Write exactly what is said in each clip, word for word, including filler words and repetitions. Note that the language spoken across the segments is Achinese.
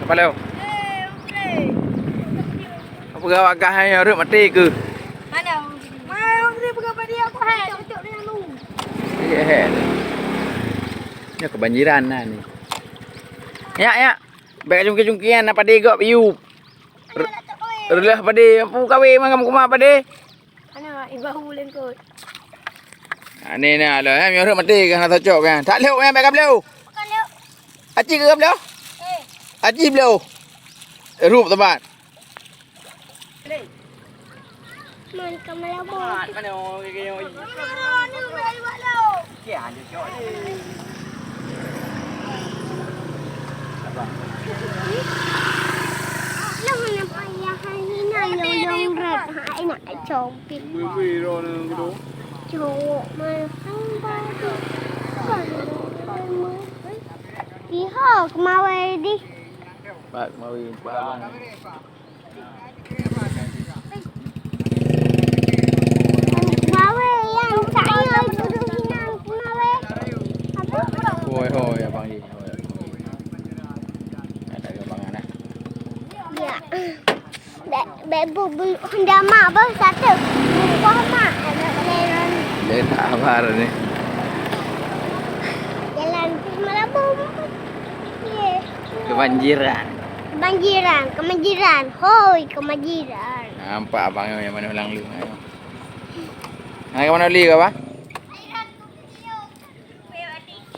Halo. Apa gawa gah hai rhot maté keuh? Mana? Mana dia pegang pada aku hai? Cocok dengan lu. Iya, hai. Nyoe kebanjiran nah ni. Yak, yak. Bèk cungkie-cungkie na padé gop piup. Reulah padé, ampun kawé mangat kumat padé. Ana ibahu lengkot. Ane na lah, eh, meunyoe rhot maté kan, hana cocok kan. Tak lhok kan, bèk ka bloe. Bukan lhok. Aci ke ka bloe? Eh. Aci bloe. Rup tempat. Man, ka malabong. Mat, mana orang kaya orang ni? Ni, ni, ni, ni, ni, ni. Lah mana payah ni nak yong-yong rot. Hai nak compit. Cowok mana hang badu. Kan. Iho kemawai di. Pak kemawai, Pak Abang. Mawe nyang sayang duduk hinan mawe. Apa? Hoi, hoi, abang ni. Hoi, hoi. Ada kembangan, eh? Ya. Bek, bek bu, bu, honda mak bah satu. Buah mak. Ada leron. Dia tak sabar ni. Jalan tu malam. Ye. Kebanjiran. Kebanjiran, kebanjiran. Hoi, kebanjiran. Nampak abang yang mana ulang lu. Hai, ke mana beli kau, bah?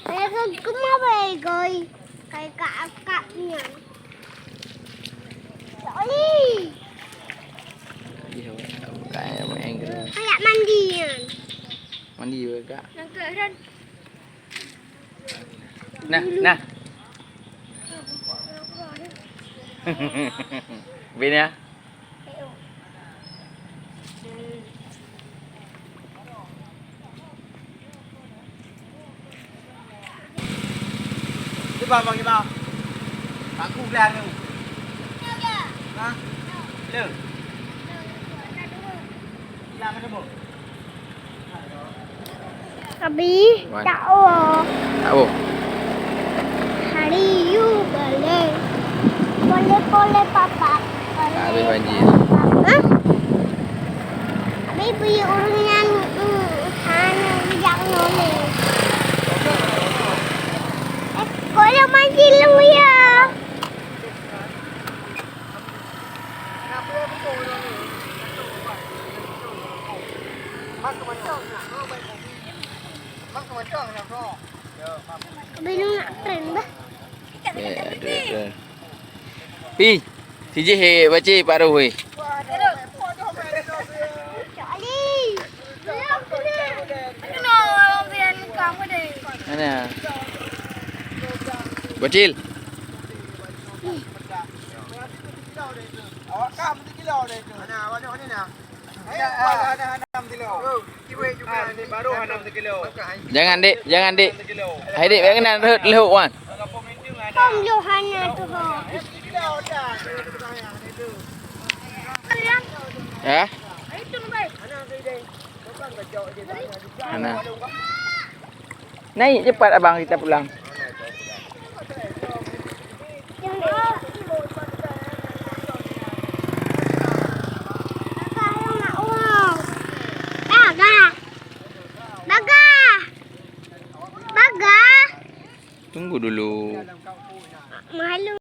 Saya ke rumah, bah, koi. Kai kak akak ni. Tak boleh. Iya, bukan yang main ke. Kayak mandi kan. Mandi juga, Kak. Nangkep kan. Nah, nah. Bin ya. Cuba bang, cuba. Aku belah tu. Ha? Le. Belah mana tu? Abi, wan. Tak oh. Tak oh. Hari you boleh. Boleh, boleh, papa. Boleh. Habis banjir. Hah? Abi, beli urang yang, mm, hanya bijak noleh. Eh, kok yang banjir lu ya? Belum nak tren bah. Eh, aduh, aduh. Pi, sijih he, baca paruh he. Mana? Bocil. Jangan, Dik, jangan, Dik. Hai, Dik, bèk keunan rhot leuhok wan. Kan Yohana tu, ho. Ya? Mana? Naik cepat abang, kita pulang. Bagah. Bagah. Bagah. Tunggu dulu. Malu.